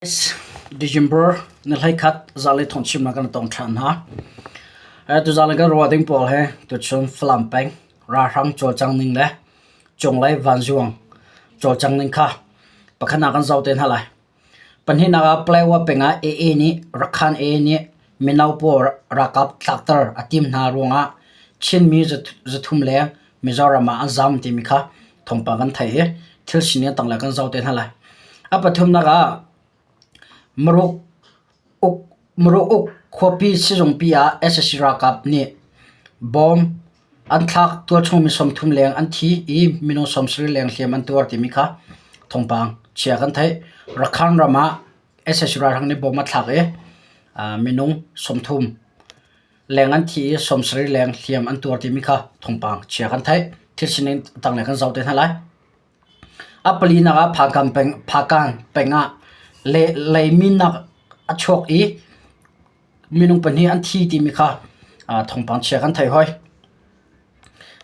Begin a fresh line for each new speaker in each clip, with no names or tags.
December ni 11 zanlei thawngchimnak kan tong ṭhan hna. Tuzaan kan ruah ding pawl hi tuchun Falam peng ralhrang cawlcang ning le cunglei vanzuang cawlcang ning kha pakhatnak kan zoh te hna lai. Pahnihnak ah Palawa peng ah AA nih Rakhan AA nih mino pawl ralkap tlakter a tim hna ruangah Chinmi 300 leng Mizoram ah an zam timi kha thawngpang kan theih i thil sining tanglei kan zoh te hna lai. A pathumnak ah Muruk uk Muruk uk khuapi sizungpi ah sac ralkap nih bom an thlak tualchung mi 30 leng an thi i minung 70 leng hliam an tuar timi kha thawngpang chia kan theih. Rakhan ram ah sac ralhrang nih bom a thlak i minung 30 leng an thi i 70 leng hliam an tuar timi kha thawngpang chia kan theih. Thil sining tanglei kan zoh te hna lai. A palinak ah Phakan peng, Phakan peng ah le leiminnak a chuak i minung pahnih an thi timi kha thawngpang chia kan theih hoi.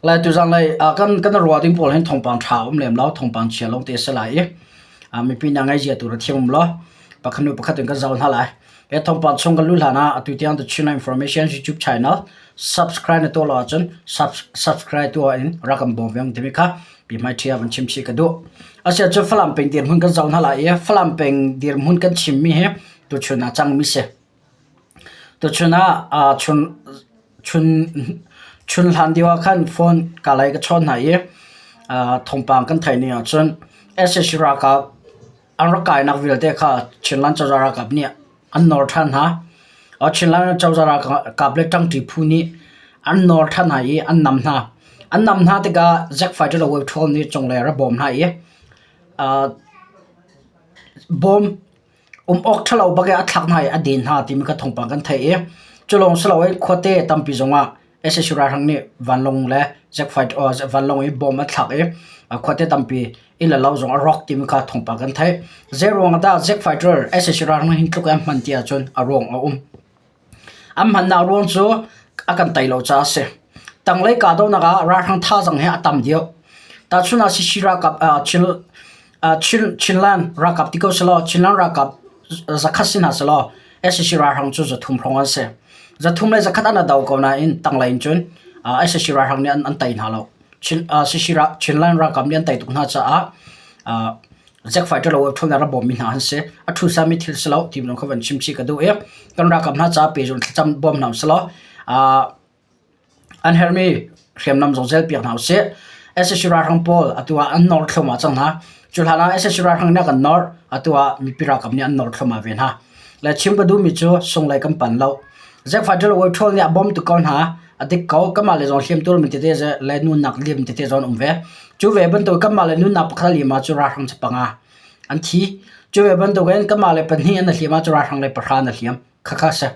Lai tuzan lei kan kan ruah ding pawl hin thawngpang ṭha um lem lo, thawngpang chia lawng te a si lai i mipi nih ngaihzia tu ra thiam um law pakhat hnu pakhat in kan zoh hna lai. He thawngpang chung kan luh hlan ah atu tiang The Chin Information YouTube channel subscribe na tuah lo ahcun subscribe tuah in rak kan bawm ve timi kha pi hmai ṭhia van chim chih ka duh. Asiah cu Falam peng dirhmun kan zoh hna lai i Falam peng dirhmun kan chimmi hi tuchun ah cangmi si. Tuchun ah chun chun chun hlan deuh ah khan phone ka lei ka chawn hna i thawngpang kan theih ning ahcun sac ralkap an rak kainak vialte kha Chinland cozah ralkap nih an nawr ṭhan hna. Chinland cozah ralkap le ṭangṭi phu nih an nawr ṭhan hna i an nam hna. An nam hna tikah Jack fighter le Wave Ṭhawl nih cunglei a ra bawm hna i bawm Um awk ṭhalo bak i a thlak hna i a den hna timi kha thawngpang kan theih i cu lawng si loin khuate tampi zongah sac ralhrang nih vanlawng le jet fighter vanlawng i bomb an thlak i khuate tampi inn le lo zong a rawk timi kha thawngpang kan theih. Zei ruangah dah jet fighter sac ralhrang hin tluk in an hman ti ahcun a ruang a um. An hmannak ruang cu a kan tei lo caah a si. Tanglei kahdohnak ah ralhrang thazaang hi a tam deuh. Tahchun ah CC ralkap Chinland ralkap ti ko selaw Chinland ralkap zakhat si hna selaw sac ralhrang cu 300 hrawng an si. 300 le 100 an do ko nain tanglei in cun sac ralhrang nih an tei hna lo. Chinland ralkap nih an tei tuk hna caah Zack fighter lo ṭhawl rak bawmmi hna an si. A ṭhusami thil si lo ti lawng kha van chim chih ka duh i kan ralkap hna caah pehzulh thlacam bawm hna usih law an herhmi hriamnam zong zelpiak hna usih. Sac ralhrang pawl atu ah an nor thluahmah cang hna. Cu hlan ah sac ralhrang nih a kan nor, atu ah mipi ralkap nih an nor thluahmah ve hna. Le chim ka duhmi cu sunglei kan pan lo. Zack fighter lo ṭhawl nih a bawm tuk ko hna. A dik ko. Kanmah le zong hliamtur mi tete le nunnak liam tete zong an um ve. Cu ve bantuk kanmah le nunnak pakhat a liam ahcun ralhrang cu panga an thi. Cu ve bantukin kanmah le pahnih an hliam ahcun ralhrang le pahra an hliam. Khakha si.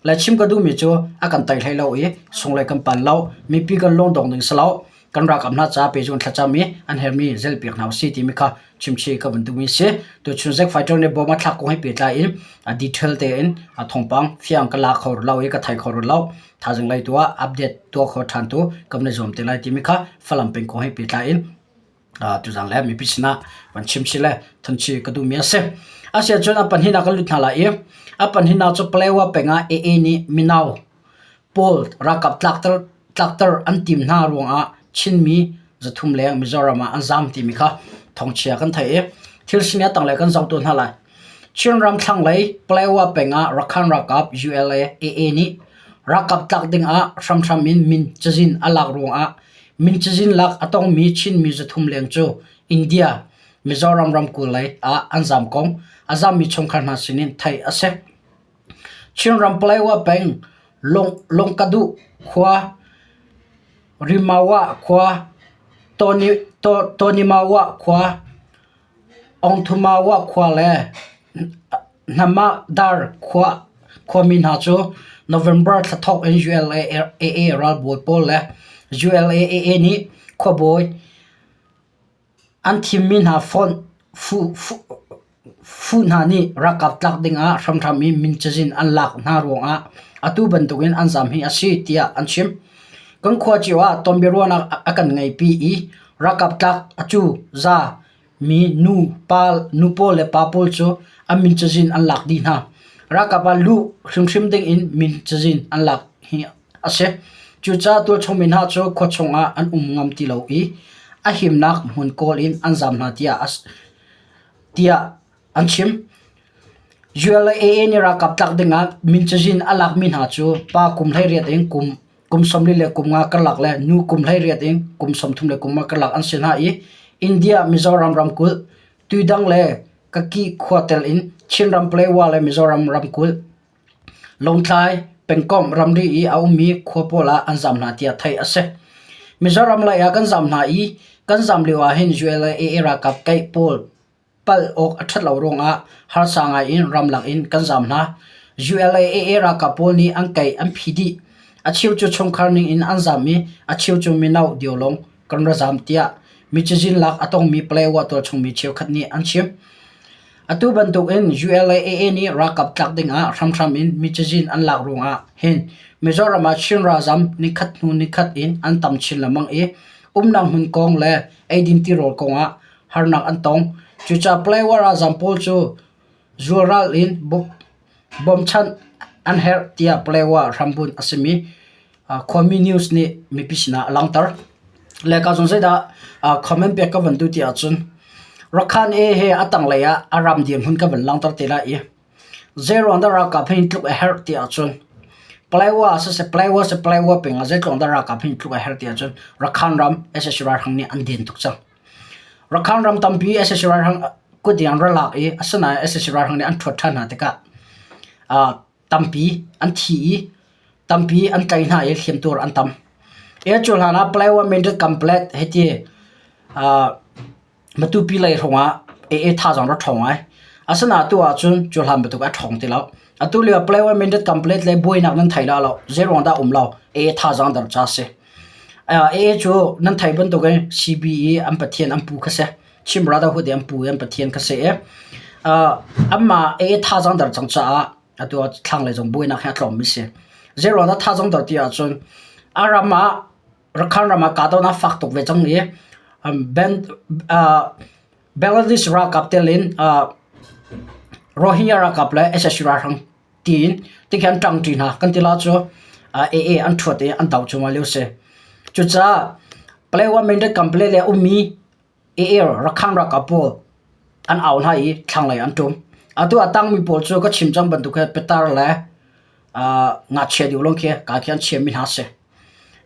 Le chim ka duhmi cu a kan tei hlei lo i sunglei kan pan lo. Mipi kan lungdong ding si lo. Kan ralkap hna ca pehzulh thlacam i an herhmi zelpiak hna usih timi kha chimchih ka van duhmi si. Tuchun Zack Fighter nih bom a thlak kong he pehtlai in a detail tein a thawngpang fiang ka la kho rih lo i ka thei kho rih lo. Thaizing lei tu ah update tuah kho ṭhan tu kan i zuam te lai timi kha Falam peng kong he pehtlai in tuzaan le mipi sinah van chim si le thanchi ka duhmi a si. Asiahcun a pahnihnak kan lut hna lai i a pahnihnak cu Palewa peng ah AA nih mino pawl ralkap tlakter tlakter an tim hna ruangah Chinmi 300 leng Mizoram ah an zaam timi kha thawngchia kan theih i thil sining a tanglei kan zoh tu hna lai. Chinram thlanglei Palewa peng ah Rakhan ralkap ULA AA nih ralkap tlak ding ah hramhram in min cazin a lak ruangah min cazin lak a tongmi Chinmi 300 leng cu India, Mizoram ramkulh lei ah an zaam kong a zaammi chungkhar hna sinin theih a si. Chinram Palawa peng Lungkaduh khua, Rimawa khua, Tawnimawa khua, Aungthumawa khua le Hnamadar khuami hna cu November thla thawk in ULA-AA ralbawi pawl le ULA-AA nih khuabawi An thimmi hna fonh fuh hna nih ralkap tlak dingah hramhram in min cazin an lak hna ruangah atu bantukin an zaam hi a si tiah an chim. Kan khua cio ah tonbiaruahnak a kan ngeihpi i ralkap tlak a cu za mi nu pawl le pa pawl cu An min cazin an lak dih hna. Ralkap ah luh hrimhrim ding in min cazin an lak hi a si. Cucaah tualchung mi hna cu khua chungah an um ngam ti lo i a himnak hmun kawl in an zaam hna tiah an chim. ULAA nih ralkap tlak dingah min cazin a lakmi hna cu pa kum 18 in kum 45 karlak le nu kum 18 in kum 35 karlak an si hna i India, Mizoram ramkulh, Tuidang le Kaki khua tel in Chinram Paletwa le Mizoram ramkulh, Lawngtlai pengkomh ramri i a ummi khua pawl ah an zaam hna tiah theih a si. Mizoram lei ah kan zaam hna i kan zaam lio ahhin ULAA ralkap keih pawl palh awk a ṭhat lo ruangah harsa ngai in ramlak in kan zaam hna. ULAA ralkap pawl nih an keih an phi dih. A cheu cu chungkhar ning in an zaam i a cheu cu mino diolong kan ra zaam tiah micazin lak a tongmi Paletwa tualchung mi cheukhat nih an chim. Atu bantukin ULAA nih ralkap tlak dingah hramhram in micazin an lak ruangah hin Mizoram ah Chin ralzam nikhat hnu nikhat in an tam chin lengmang i umnak hmun kong le eidin tirawl kongah harnak an tong. Cucaah Paletwa ralzam pawl cu zualral in bawmchanh an herh tiah Paletwa hrambunh a simi Khuami news nih mipi sinah a langhter. Le ka zong zeidah comment pek ka van duh ti ahcun Rakhan A he a tanglei ah a ram dirhmun ka van langhter te lai i zeiruang dah ralkap hin tluk a herh ti ahcun Paletwa siseh Paletwa siseh Paletwa peng ah zeitluk dah ralkap hin tluk a herh ti ahcun Rakhan ram sac ralhrang nih an den tuk cang. Rakhan ram tampi sac ralhrang kut in an ra lak i asinain sac ralhrang nih an ṭhuat ṭhan hna tikah tampi an thi i tampi an tlaih hna i hliamtuar an tam. E cu hlan ah Paletwa Mindat Complex hiti Matupi lei hrawng ah AA thazaang ra ṭhawng ai. Asinain atu ahcun cu hlan bantuk a ṭhawng ti lo. Atu lio Paletwa Mindat Complex le buainak nan thei la lo. Zeiruang dah um lo? AA thazaang dar ca si. AA cu nan thei bantukin CBE an pathian an pu kha si. Chin Brotherhood i an pu i an pathian kha si i anmah AA thazaang dar cang caah atu ah thlanglei zong buainak hi a tlawmmi si. Zeiruang dah thazaang dar ti ahcun a ram ah Rakhine ram ah kahdohnak fak tuk ve cang i Bangladesh ralkap tel in Rohingya ralkap le sac ralhrang tiin tikhin an ṭangṭi hna kan ti la cu AA an ṭhuat i an do cuahmah lio si. Cucaah Paletwa Mindat Complex le a ummi AA Rakhine ralkap pawl an au hna i thlanglei an ṭum. Atu a tangmi pawl cu ka chim cang bantuk he pitar le ngakchia deuh lawng khi ka khi an chiami hna si.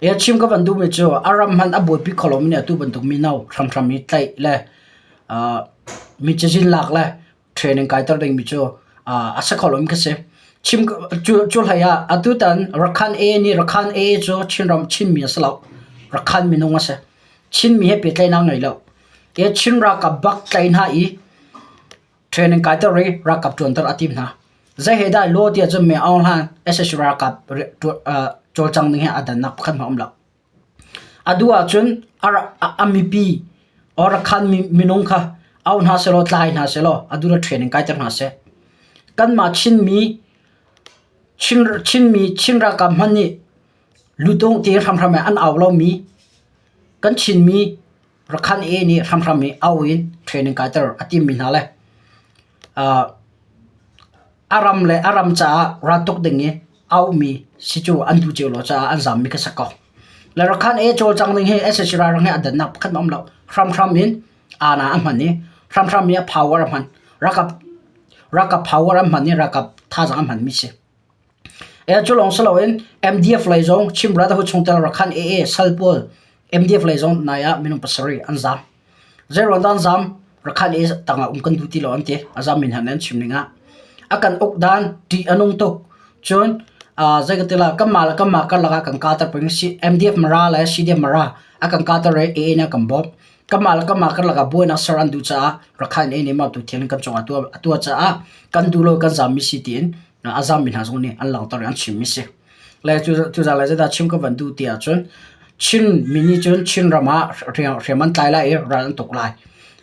E chim ka van duhmi cu a ram hmanh a buaipi kho lomi nih atu bantuk mino hramhram i tlaih le mi cazin lak le training kaiter dingmi cu a si kho lomi khi si. Chim cu hlei ah atutan Rakhine A nih Rakhine A cu Chinram Chinmi a si lo. Rakhine minung a si. Chinmi he pehtlaihnak ngei lo. Ke Chin ralkap bak tlai hna i training kaiter i ralkap ṭuanter a tim hna. Zei he dah law tiah cun Min Aung Hlaing sac ralkap cawlcang ding hi a dannak pakhat hmanh a um lo. A duh ahcun a mipi or Rakhine minung kha au hna sehlaw tlai hna sehlaw a duh le training kaiter hna seh. Kanmah Chinmi Chinmi Chin ralkap hmanh nih lutung ti hramhram in an au lomi kan Chinmi Rakhine A nih hramhram i au in training kaiter a timmi hna le a ram le a ram caah raltuk ding i aumi si cu an duh cio lo caah an zammi kha si ko. Le Rakhine A cawlcang ding hi sac ralring he a dannak pakhat a um lo. Hramhram in aana a hman i hramhram i a power a hman. Ralkap ralkap power a hman i ralkap thazaang a hmanmi si. E cu lawng si loin MDF lei zong Chin Brotherhood chungtel Rakhine AA sal pawl MDF lei zong nai ah minung pasarih an zaam. Zeiruang dah an zaam? Rakhine AA tangah um kan duh ti lo an ti. A zaam min hna an chim ning ah. A kan uk dan ṭih a nung tuk. Cun zei ka ti la kanmah le kanmah karlak ah kan kater peng MDF Mara le CDF Mara a kan kater i AA nih a kan bawmh. Kanmah le kanmah karlak ah buainak ser an duh caah Rakhine AA nih mah tu thil in kan cungah a tuah caah kan duh lo kan zaammi si tiin a zammi hna zong nih an langhter i an chimmi si. Le cu le zeidah chim ka van duh ti ahcun Chin mi nih cun Chin ram ah hriam an tlai lai i ral an tuk lai.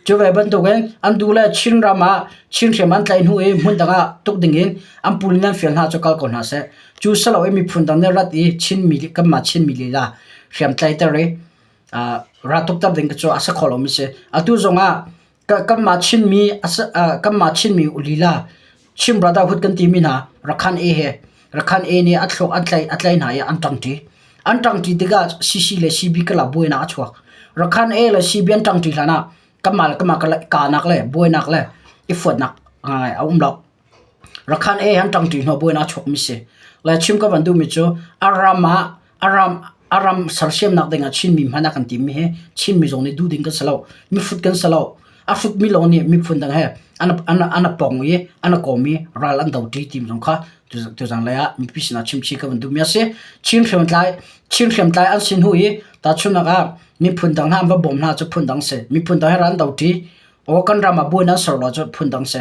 Cu ve bantukin an duh le Chin ram ah Chin hriam an tlaih hnu i hmun dang ah tuk dingin an pul in an fial hna cu kal ko hna seh. Cu si lo i miphun dang nih rat i Chin mi kanmah Chin mi lila hriam tlaihter i ral tukter ding cu a si kho lomi si. Atu zongah. Kanmah Chinmi kanmah Chinmi lila Chin Brotherhood kan timi hna Rakhan A he Rakhan A nih a thluak an tlaih a tlaih hna i an ṭangṭi. An ṭangṭi tikah CC le CB karlak buainak a chuak. Rakhan A le CB an ṭangṭi hlan ah kanmah le kanmah karlak kahnak le buainak le i fuatnak ngai a um lo. Rakhan A an ṭangṭi hnu ah buainak a chuakmi si. Le chim ka van duhmi cu a ram ah a ram a ram sersiamnak dingah Chinmi hmanh a kan timi hi Chinmi zong nih duh ding kan si lo. Mihrut kan si lo. A hrutmi lawng nih miphun dang he an an an a pong i an a kawm i ral an do ṭi ti zong kha tuzang lei ah mipi sinah chimchih ka van duhmi a si. Chin hriamtlai Chin hriamtlai an si hnu i tahchunhnak ah miphun dang hna an va bawm hna cu phun dang si. Miphun dang he ral an do ṭi. Aw kan ram ah buai an ser lo cu phun dang si.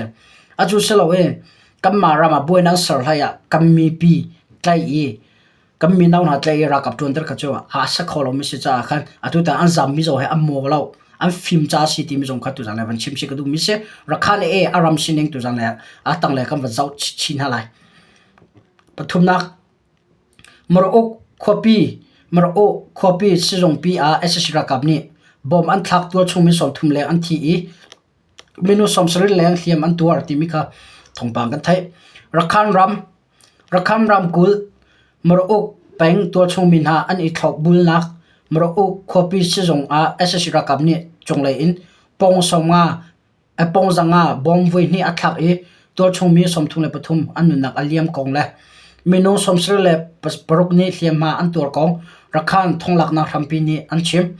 Atu si lo i kanmah ram ah buai an ser hlei ah kan mipi tlaih i kan mino hna tlaih i ralkap ṭuanter kha cu a sa kho lomi si caah khan atu tan an zammi zong hi an maw lo an fim ca si timi zong kha tuzan le van chim si ka duhmi si Rakhan e a ram sining tuzan le a tanglei kan van zoh chin hna lai. Pathumnak Marauk khuapi Marauk khuapi sizungpi ah sac ralkap nih bom an thlak tualchung mi 30 leng an thi i minung 70 leng hliam an tuar timi kha thawngpang kan theih. Rakhan ram Rakhan ramkulh Marauk peng tualchung mi hna an i thlopbulnak Marauk khuapi sizung ah sac ralkap nih cunglei in pawng zanga bawm voihnih a thlak i tualchung mi 33 an nunnak a liam kong le minung 76 nih hliamhma an tuar kong Rakhan thonglaknak hrampi nih an chim.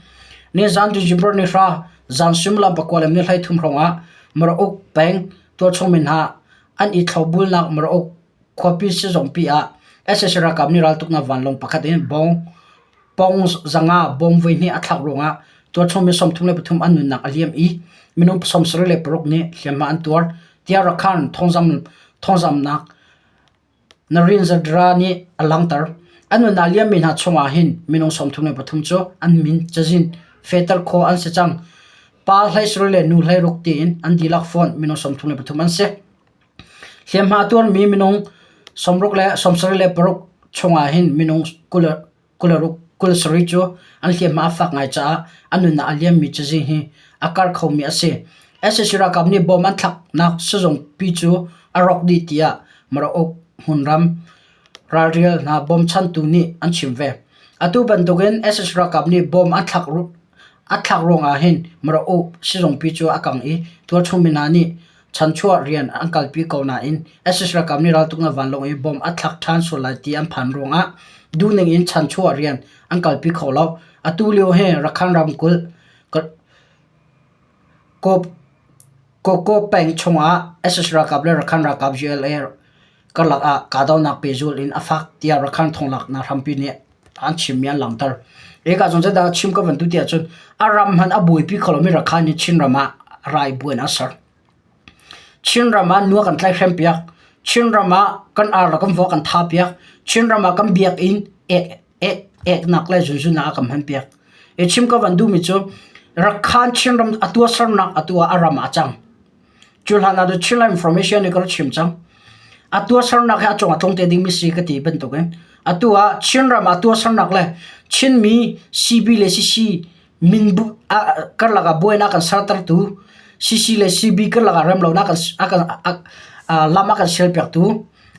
Nizan December ni hra zan suimilam pakua le minute 13 hrawng ah Marauk peng tualchung mi hna An i thlopbulnak Marauk khuapi sizungpi ah sac ralkap nih raltuknak vanlawng pakhat in pong zanga bom voihnih a thlak ruangah tualchung mi 33 an nunnak a liam i minung 76 nih hliamhma an tuar, tiah Rakhan thawngzamhnak Narinzadra nih a langhter. An nunnak liammi hna chungah hin minung 33 cu an min cazin fehter khawh an si cang. Pa 17 le nu 16 tiin an dihlak fawn minung 33 an si. Hliamhma tuarmi minung 60 le 76 chungah hin minung 27 cu an hliamhma a fak ngai caah an nunnak a liammi cazin hi a kar khomi a si. Sac ralkap nih bom an thlaknak sizungpi cu a rawk dih tiah Marauk hmunram ralrial hna bawmchantu nih an chim ve. Atu bantukin sac ralkap nih bom an thlak A thlak ruangah hin Marauk sizungpi cu a kang i tualchung mi hna nih chanchuah rian an kalpi ko nain sac ralkap nih raltuknak vanlawng i bomb a thlak ṭhan sual lai ti an phan ruangah duhning in chanchuah rian an kalpi kho lo. Atu lio hi Rakhan ramkulh Kawkaw peng chungah sac ralkap le Rakhan ralkap ULA karlak ah kahdohnak pehzulh in a fak tiah Rakhan thonglaknak hrampi nih an chimmi an langhter. Eka cun zeidah chim ka van duh ti ahcun a ram hmanh a buaipi kho lomi Rakhan nih Chinram ah rai buan a ser. Chinram ah nua kan tlaihhrem piak. Chinram ah kan ar le kan vok kan tha piak. Chinram ah kan biakinn ek ek eknak le zunzun ah a kan hman piak. I chim ka van duhmi cu Rakhan Chinram a tuahsernak atu ah a ram ah a cang. Cu hlan ah The Chinland Information nih ka rak chim cang. A tuahsernak hi a cung ah tlung te dingmi si ka ti bantukin atu ah Chinram ah tuahsernak le Chinmi CB le CC min bu karlak ah buainak kan sertertu CC le CB karlak ah remlonak kan a kan lam a kan sialpiaktu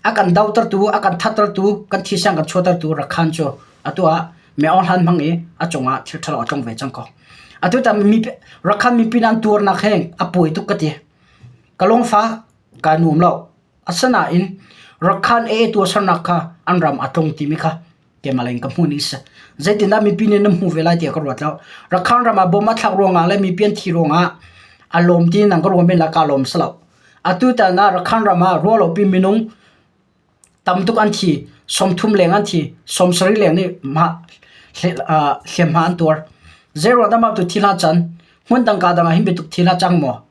a kan dotertu a kan thattertu kan thisen kan chuahtertu Rakhan cu atu ah Meo hlan hmang i a cungah thil ṭhalo a tlung ve cang ko. Atu tan mi Rakhan mipi an tuarnak he a puai tuk ka ti. Ka lungfak kai nuam lo. Asinain Rakhan e tuahsernak kha an ram a tlung timi kha keimah lei in ka hmuh ning si. Zeitindah mipi nih nan hmuh ve lai tiah ka ruat lo. Rakhan ram ah bom a thlak ruangah le mipi an thi ruangah a lawm ti nang ka ruah men la ka lawm si lo. Atu tan ah Rakhan ram ah ruahlopi minung Tam tuk an thi. 30 leng an thi. 70 leng nih mah hliamhma an tuar. Zeiruang dah mah tu thi hlah can? Hmun dang ka dang ah hin biatuk thi hlah cang maw?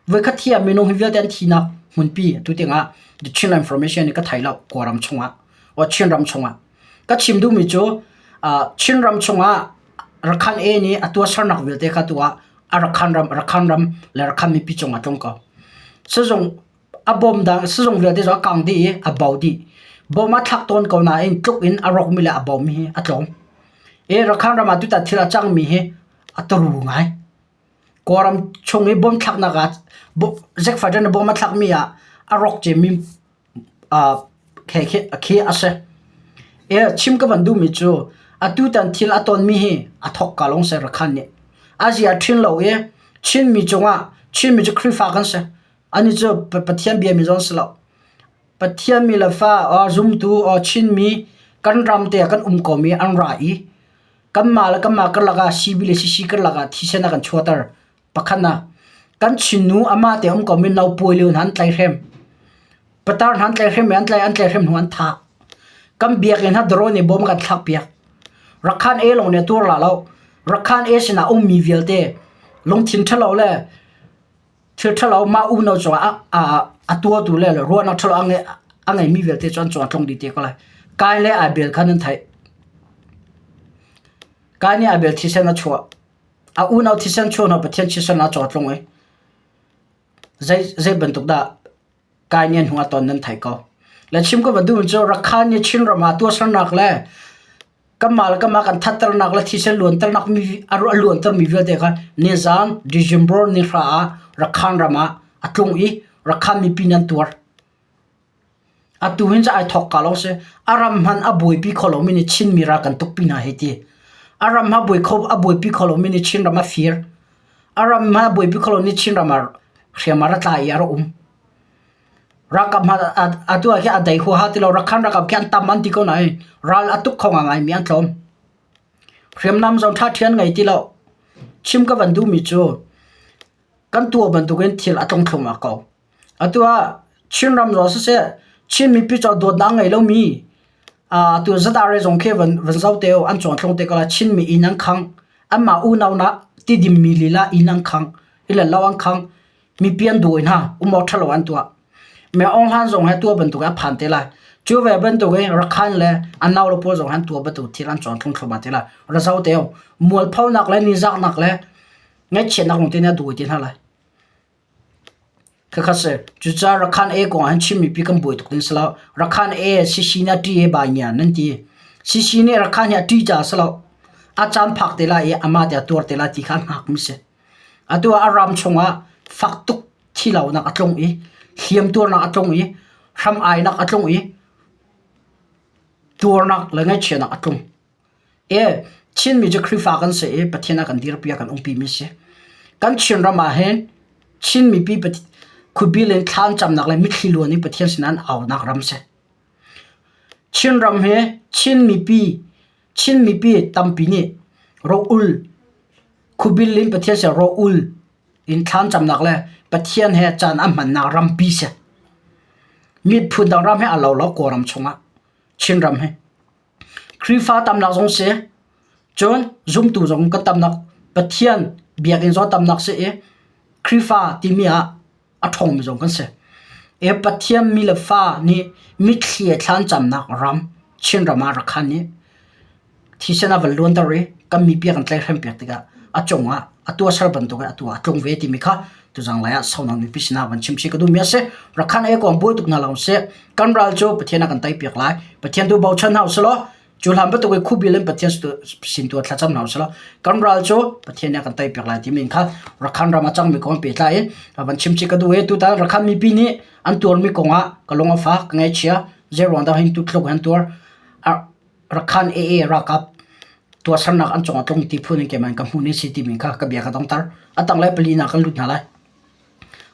Voikhat thi ah minung hi vialte an thinak hmunpi atu tiangah the Chin Information nih ka thei lo Kawlram chungah or Chinram chungah. Ka chim duhmi cu Chinram chungah Rakhan A nih a tuahsernak vialte kha tu ah a Rakhan ram, Rakhan ram le Rakhan mipi cungah tlung ko. Sizung A bawm dang sizung vialte cu a kang dih i a bo dih. Bawm a thlak tawn ko nain tluk in a rawkmi le a bomi hi a tlawm. I Rakhan ram ah tutan thil a cangmi hi a turu ngai. Kawlram chung i bom thlaknak ah Zack Fighter nih bom a thlakmi ah a rawk cemmi khi a si. Chim ka van duhmi cu atutan thil a tonmi hi a thawkka lawng si Rakhan nih. A zia ṭhin lo i Chinmi cungah Chinmi cu Khrihfa kan si. Anih cu Pathian biami zong si lo. Pathian mi le fa zumtu Chinmi kan ram te ah kan um komi an ra i kanmah le kanmah karlak ah CB le CC karlak ah thisen a kan chuahter. Pakhatnak, kan Chinnu amah te um komi naupawi lio hna an tlaihhrem. Patar hna an tlaihhrem i an tlaih an tlaihhrem hnu an thah. Kan biakinn ha drone nih bom a kan thlakpiak. Rakhan e lawng nih a tuar la lo. Rakhan e sinah ummi vialte lungthin ṭhalo le thil ṭhalo mah unau cungah a tuahtu le ruahnak ṭhalo a ngeimi vialte cu an cung ah tlung dih te ko lai. Kai le Abel kha nan theih. Kai nih Abel thisen a chuah. A unau thisen chuah hna Pathian thisen a caw tlung i zei zei bantuk dah kai nih hnu a ton nan thei ko. Le chim ko va duh cu Rakhan nih Chinram ah tuahsernak le kanmah le kanmah kan thatternak le thisen luanternak mi a luanter mi vialte kha nizan December ni hra ah Rakhan ram ah a tlung i Rakhan mipi nan tuar. Atu hin cu ai thawk ka lawng si. A ram hmanh a buaipi kho lomi nih Chinmi ral kan tukpi hna hei ti. A ram a buai kho a buaipi kho lomi nih Chinram a fir. A ram hmanh a buaipi kho lomi nih Chinram ah hriam a ra tla i a ra um. Ralkap hmanh atu ah khin a dai huaha ti lo. Rakhan ralkap khi an tam an ti ko nain ral a tuk kho ngaingaimi an tlawm. Hriamnam zong ṭhaṭhi an ngei ti lo. Chim ka van duhmi cu kan tuah bantukin thil a tlung thluahmah ko. Atu ah Chinram zong siseh Chin mipi cu dawtnak a ngei lomi atu ZRA zong khi van van zoh te u an cawngthlung te ko lai Chinmi inn an khangh anmah unau nak Tidim mi lila inn an khangh i le lo an khangh mipi an dawi hna um awk ṭhalo an tuah. Me Aung Hlan zong he tuah bantuk a phan te lai. Cu ve bantuk in Rakhan le a nau le pawl zong han tuah bantuk thil an cawngthlung thluahmah te lai. Ra zoh te u mualphonak le nizaknak le ngaihchiatnak lung te nih a dawi te hna lai. Khakha si. Cucaah Rakhan A kong ah hin Chin mipi kan buai tuk ding si lo. Rakhan A CC nih a ṭih i bai ngia nan ti. CC nih Rakhan hi a ṭih caah si lo. A caan phak te lai i amah te a tuar te lai ti kha a hngakmi si. Atu ah a ram chungah fak tuk thilonak a tlung i hliamtuarnak a tlung i hram-ainak a tlung i tuarnak le ngaihchiatnak a tlung. E Chinmi cu Khrihfa kan si i Pathian a kan dirpi a kan umpimi si. Kan Chinram ah hin Chin mipi khuabil in thla an camnak le mitthli luan in Pathian sinah an aunak ram si. Chinram hi Chin mipi Chin mipi tampi nih ro-ul khuabil in Pathian sin ro-ul in thla an camnak le Pathian he caan an hmannak rampi si. Miphun dang ram he a lo lo Kawlram chungah Chinram hi. Khrihfa tamnak zong si, cun zumtu zong kan tamnak Pathian biakinn zong tamnak si i Khrihfa timi ah a ṭhawngmi zong kan si. E Pathian mi le fa nih mitthli he thla an camnak ram Chinram ah Rakhan nih thisen a van luanter i kan mipi a kan tlaihhrem piak tikah a cungah a tuahser bantuk in atu ah a tlung ve timi kha tuzang lai ah Sonam mipi sinah van chim chih ka duhmi a si. Rakhan e kong buai tuk hna lo sih. Kan ral cu Pathian a kan tei piak lai. Pathian tu bochan hna usih law cu hlan bantuk i khubil in Pathian sin tu thlacam hna usih law kan ral cu Pathian nih a kan tei piak lai timi kha Rakhan ram a cangmi kong pehtlai in van chim chih ka duh i tutan Rakhan mipi nih an tuarmi kong ah ka lung a fak ka ngaihchia zei ruang dah hin tu tluk an tuar Rakhan AA ralkap tuahsernak an cung ah tlung ti phun in keimah in ka hmuh ni si timi kha ka bia ka dongter. A tanglei pali nak kan lut hna lai.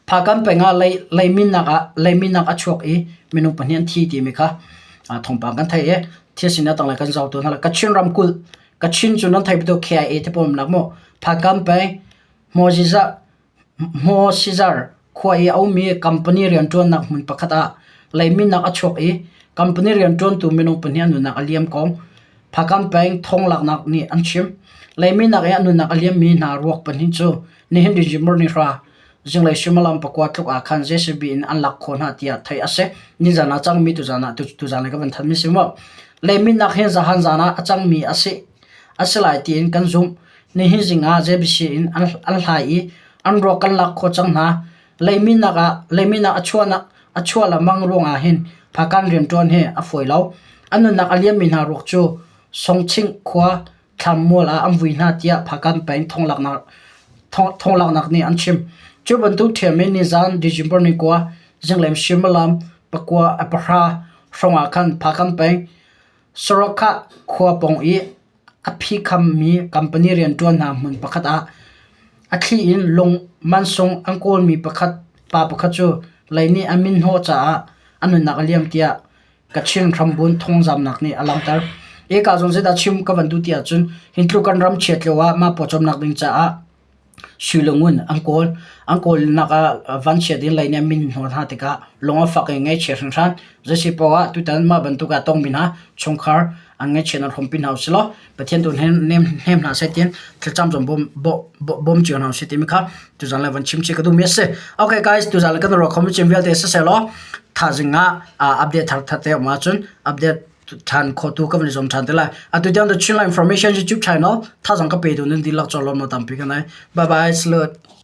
Phakan peng ah leiminnak ah leiminnak a chuak i minung pahnih an thi timi kha thawngpang kan theih i thil sin a tanglei kan zoh tu hna. Kachin ramkulh Kachin cu nan theih betu KIA te pawl nak maw Phakan peng Hmaw Sizar khua i a ummi company rianṭuannak hmun pakhat ah leiminnak a chuak i company rianṭuantu minung pahnih an nunnak a liam kong Hpakant peng thonglaknak nih an chim. Leiminnak i a nunnak a liammi hna ruak pahnih cu nihin December ni hra zinglei suimilam pakua tluk ah khan JCB in an lak khawh hna tiah theih a si. Nizan ah cangmi tuzan ah tuzan lei ka van thanmi si maw. Leiminnak hi zahan zan ah a cangmi a si a si lai tiin kan zumh. Nihin zing ah JBC in an hlai i an ruak kan lak khawh cang hna. Leiminnak ah leiminnak a chuahnak a chuah lengmang ruangah hin Phakan rianṭuan hi a fawi lo. An nunnak a liammi hna ruak cu Songching khua thlammual ah an vui hna tiah Phakan peng thonglaknak. Thonglaknak nih an chim. Cu bantuk ṭhiam in nizan December ni 9 zinglei suimilam 9:00 hrawng ah khan Phakam peng Sarawak khua pawng i a phikhammi company rianṭuan hna hmun pakhat ah a thli in lung mansung an kawlmi pa pakhat cu lei nih a min hnawh caah a nunnak a liam tiah Kachin hrambun thawngzamnak nih a langhter. Hika zong zeidah chim ka van duh ti ahcun hi tluk kan ram chiat lio ah mah pawcawmnak ding caah sui le ngun an kawl. An kawlnak ah vanchiat in lei nih an min hnawh hna tikah lung a fak i ngaihchia hringhran. Zeisi paoh ah tutan mah bantuk ah tongmi hna chungkhar an ngaihchiat an hrawmpi hna usih law Pathian tu hnem hna seh tiin thlacam zong bawm cio hna usih timi kha tuzan le van chim chih ka duhmi a si. Okay guys, tuzan le kan ruah khomi cim vialte siseh law thazing ah update thar thar te um ahcun update ṭhan khotu ka van i zuam ṭhan te lai. Atu tiang The Chinland Information YouTube channel thazang ka pe tu nan dihlak cawlawm tampi ka nei. Bye bye, salute.